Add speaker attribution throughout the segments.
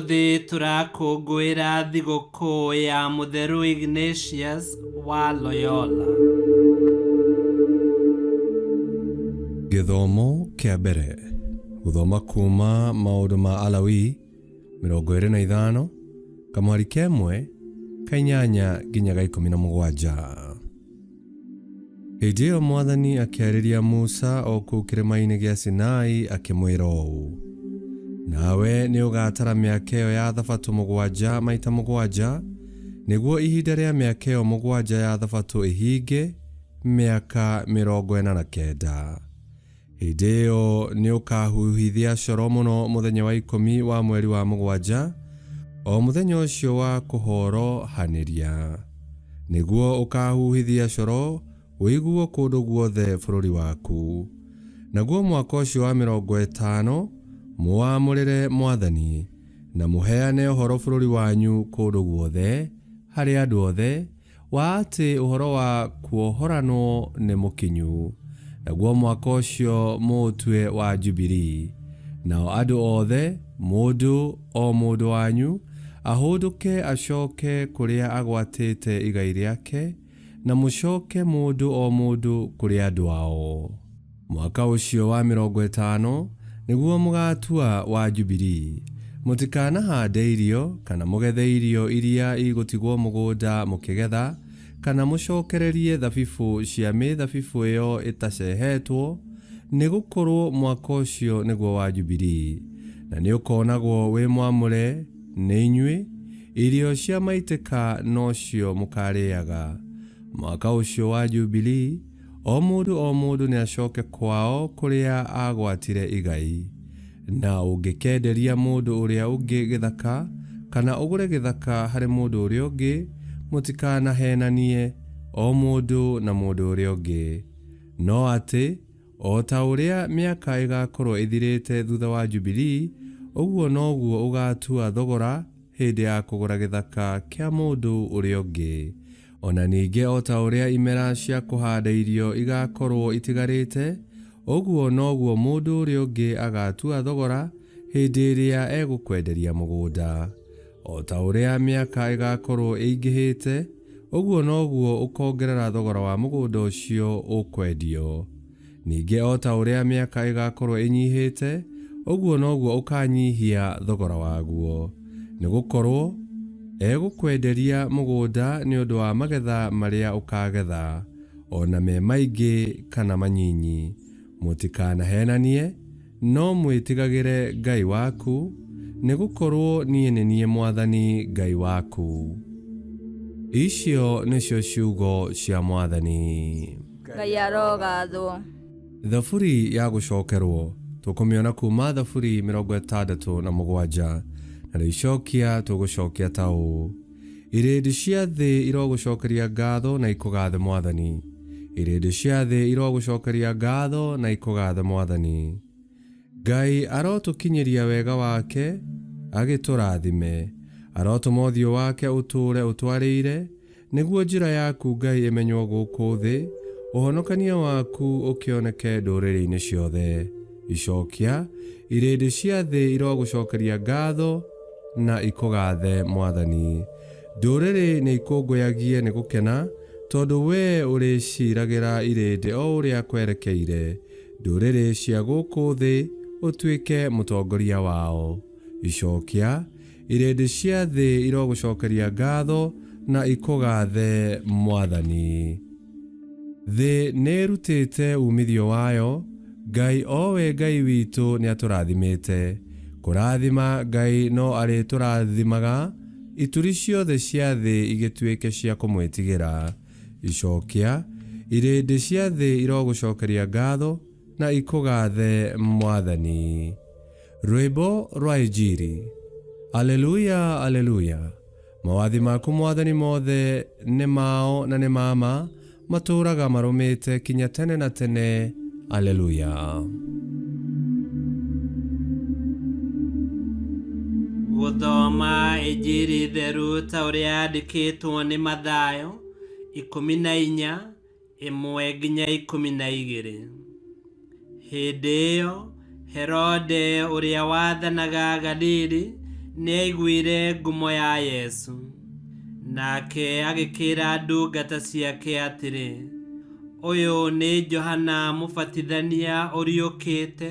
Speaker 1: Ũmũthĩ tũrakũngũĩra thigũkũ ya Mũtheru Ignatius wa Loyola.
Speaker 2: Gĩthomo kĩa mbere gũthoma kuma maũndũ ma Alawii 25 kamwari kemwe ka inyanya nginya ga 17. Hĩndĩ ĩyo Mwathani akĩarĩria Musa o kũu kĩrĩma-inĩ gĩa Sinai akĩmwĩra ũũ, Nawe nĩũgatara mĩaka ĩyo ya thabatũ mũgwanja maita mũgwanja, nĩguo ihinda rĩa mĩaka ĩyo mũgwanja ya thabatũ ĩhinge mĩaka 49. Hĩndĩ ĩyo nĩũkahuhithia coro mũno mũthenya wa 10 wa mweri wa mũgwanja, o mũthenya ũcio wa kũhorohanĩria. Nĩguo ũkaahuhithia coro ũiguo kũndũ guothe bũrũri waku. Naguo mwaka ũcio wa 50 mũwamũrĩre Mwathani, na mũheane ũhoro bũrũri wanyu kũndũ guothe, harĩ andũ othe, wa atĩ ũhoro wa kuohoranwo nĩ mũkinyu. Naguo mwaka ũcio mũũtue wa Jubilii. Nao andũ othe, mũndũ o mũndũ wanyu, ahũndũke acoke kũrĩa agwatĩte igai rĩake, na mũcoke mũndũ o mũndũ kũrĩ andũ ao. Mwaka ũcio wa 50 nĩguo mũgaatua wa Jubilii. Mũtikanahande irio, kana mũgethe irio iria igũtigwo mũgũnda mũkĩgetha, kana mũcokererie thabibũ cia mĩthabibũ ĩyo ĩtacehetwo, nĩ gũkorũo mwaka ũcio nĩguo wa Jubilii, na nĩũkonagwo wĩ mwamũre nĩ inyuĩ, irio cia maitĩka nocio mũkarĩaga. Mwaka ũcio wa Jubilii, o mũndũ o mũndũ nĩacoke kwao kũrĩa aagwatire igai. Na ũngĩkenderia mũndũ ũrĩa ũngĩ gĩthaka, kana ũgũre gĩthaka harĩ mũndũ ũrĩa ũngĩ, mũtikanaheenanie, o mũndũ na mũndũ ũrĩa ũngĩ. No atĩ, o ta ũrĩa mĩaka ĩgaakorũo ĩthirĩte thutha wa Jubilii, ũguo noguo ũgaatua thogora hĩndĩ ya kũgũra gĩthaka kĩa mũndũ ũrĩa ũngĩ. O na ningĩ o ta ũrĩa imera cia kũhanda irio igaakorũo itigarĩte, ũguo noguo mũndũ ũrĩa ũngĩ agaatua thogora hĩndĩ ĩrĩa egũkwenderia mũgũnda. O ta ũrĩa mĩaka ĩgaakorũo ĩingĩhĩte, ũguo noguo ũkongerera thogora wa mũgũnda ũcio ũkwendio. Ningĩ o ta ũrĩa mĩaka ĩgaakorũo ĩnyihĩte, ũguo noguo ũkanyihia thogora waguo. Nĩ gũkorũo egũkwenderia mũgũnda nĩ ũndũ wa magetha marĩa ũkaagetha, o na me maingĩ kana manyinyi. Mũtikanaheenanie, no mwĩtigagĩre Ngai waku, nĩ gũkorũo niĩ nĩ niĩ Mwathani Ngai waku. Icio nĩcio ciugo cia Mwathani.
Speaker 3: Ngai arogathwo.
Speaker 2: Thaburi ya gũcokerwo tũkũmĩona kuma Thaburi 67, narĩo icokia tũgũcokia ta ũũ: Irĩndĩ cia thĩ irogũcokeria ngatho na ikũgathe Mwathani. Irĩndĩ cia thĩ irogũcokeria ngatho na ikũgathe Mwathani. Ngai arotũkinyĩria wega wake agĩtũrathime, arotũma ũthiũ wake ũtũũre ũtwarĩire, nĩguo njĩra yaku Ngai ĩmenywo gũkũ thĩ, ũhonokania waku ũkĩoneke ndũrĩrĩ-inĩ ciothe. Icokia, irĩndĩ cia thĩ irogũcokeria ngatho na ikũgathe Mwathani. Ndũrĩrĩ nĩ ikũngũyagie nĩ gũkena, tondũ wee ũrĩciragĩra irĩndĩ o ũrĩa kwerekeire. Ndũrĩrĩ cia gũkũ thĩ ũtuĩke mũtongoria wao. Icokia, irĩndĩ cia thĩ irogũcokeria ngatho na ikũgathe Mwathani. Thĩ nĩĩrutĩte uumithio wayo, Ngai o we Ngai witũ nĩatũrathimĩte. Kũrathima Ngai no arĩtũrathimaga, ituri ciothe cia thĩ igĩtuĩke cia kũmwĩtigĩra. Icokia, irĩndĩ cia thĩ irogũcokeria ngatho na ikũgathe Mwathani. Rwĩmbo rwa Injiri. Aleluya, aleluya. Mawathi maku Mwathani mothe nĩ mao na nĩ ma ma, matũũraga marũmĩte kinya tene na tene. Aleluya.
Speaker 1: Gũthoma Injiri theru ta ũrĩa yandĩkĩtwo nĩ Mathayo 14 1 nginya 12. Hĩndĩ ĩyo Herode ũrĩa wathanaga Galili Nĩaiguire ngumo ya Yesu. Nake agĩkĩĩra ndungata ciake atĩrĩ, Ũyũ nĩ Johana Mũbatithania ũriũkĩte,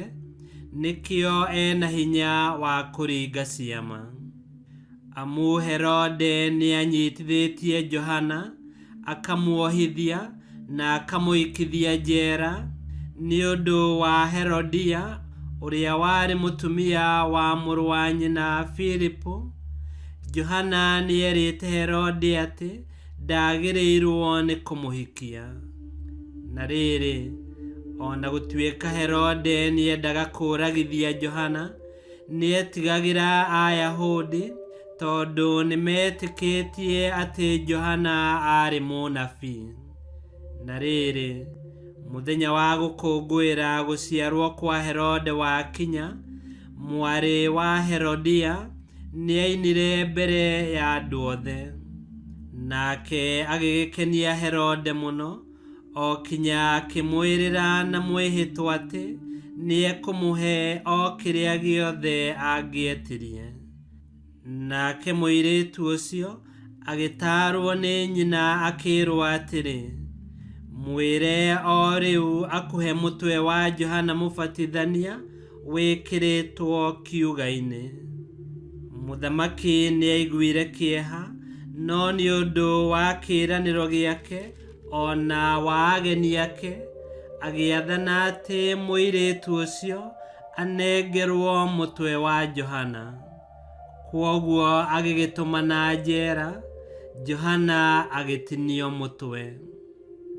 Speaker 1: nĩkĩo e na hinya wa kũringa ciama. Amu Herode nĩanyitithĩtie Johana, akamuohithia na akamũikithia njera nĩ ũndũ wa Herodia ũrĩa warĩ mũtumia wa mũrũ wa nyina Filipu. Johana nĩerĩte Herode atĩ ndagĩrĩirwo nĩ kũmũhikia. Na rĩrĩ, o na gũtuĩka Herode nĩendaga kũũragithia Johana, nĩetigagĩra Ayahudi tondũ nĩmetĩkĩtie atĩ Johana aarĩ mũnabii. Na rĩrĩ, mũthenya wa gũkũngũĩra gũciarwo kwa Herode wakinya, mwarĩ wa Herodia nĩainire mbere ya andũ othe. Nake agĩgĩkenia Herode mũno, o kinya akĩmwĩrĩra na mwĩhĩtwa atĩ nĩekũmũhe o kĩrĩa gĩothe angĩetirie. Nake mũirĩtu ũcio agĩtaarwo nĩ nyina akĩĩrwo atĩrĩ, Mwĩre o rĩu akũhe mũtwe wa Johana Mũbatithania wĩkĩrĩtwo kiuga-inĩ. Mũthamaki nĩaiguire kĩeha, no nĩ ũndũ wa kĩĩranĩro gĩake o na wa ageni ake, agĩathana atĩ mũirĩtu ũcio anengerwo mũtwe wa Johana. Kwoguo agĩgĩtũmana njera, Johana agĩtinio mũtwe.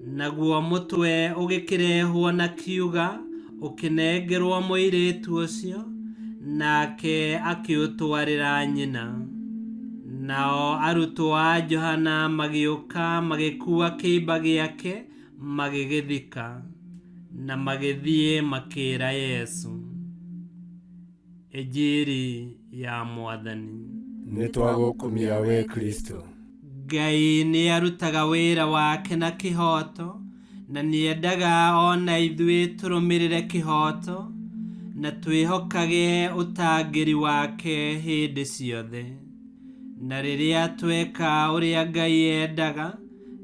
Speaker 1: Naguo mũtwe ũgĩkĩrehwo na kiuga ũkĩnengerwo mũirĩtu ũcio, nake akĩũtwarĩra nyina. Nao arutwo a Johana magĩũka magĩkuua kĩimba gĩake magĩgĩthika, na magĩthiĩ makĩĩra Yesu. Injiri ya Mwathani.
Speaker 4: Nĩtwagũkumia we Kristo.
Speaker 1: Ngai nĩarutaga wĩra wake na kĩhooto, na nĩendaga o na ithuĩ tũrũmĩrĩre kĩhooto, na twĩhokage ũtangĩri wake hĩndĩ ciothe. Na rĩrĩa tweka ũrĩa Ngai endaga,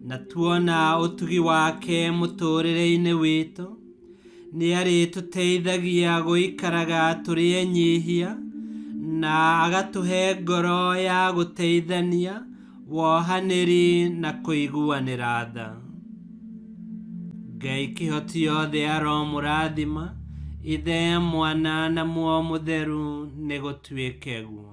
Speaker 1: na tuona ũtugi wake mũtũũrĩre-inĩ witũ, nĩarĩtũteithagia gũikaraga tũrĩ enyihia, na agatũhe ngoro ya gũteithania, wohanĩri na kũiguanĩra tha. Ngai kĩhoti yothe aromũrathima, Ithe, Mwana na Muoyo Mũtheru, nĩgũtuĩke guo.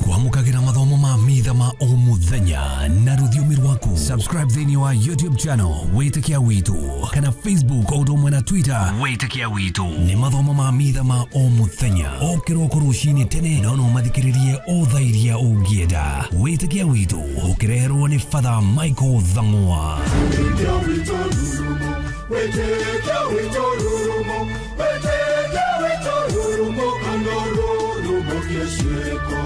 Speaker 5: Kwamũkagĩra mathomo ma mitha ma o mũthenya na rũthiomi rwaku. Subscribe thĩinĩ wa YouTube channel Wĩtĩkia Witũ kana Facebook o ũndũ ũmwe na Twitter Wĩtĩkia Witũ. Nĩ mathomo ma mitha ma o mũthenya o kĩroko rũcinĩ tene, no no mathikĩrĩrie o thaa iria ũngĩenda. Wĩtĩkia Witũ ũkĩreherwo nĩ Father Michael Thang'wa.
Speaker 4: Wĩtĩkia witũ rurumo, wĩtĩkia witũ rurumo, wĩtĩkia witũ rurumo, kana rurumo kĩciĩko.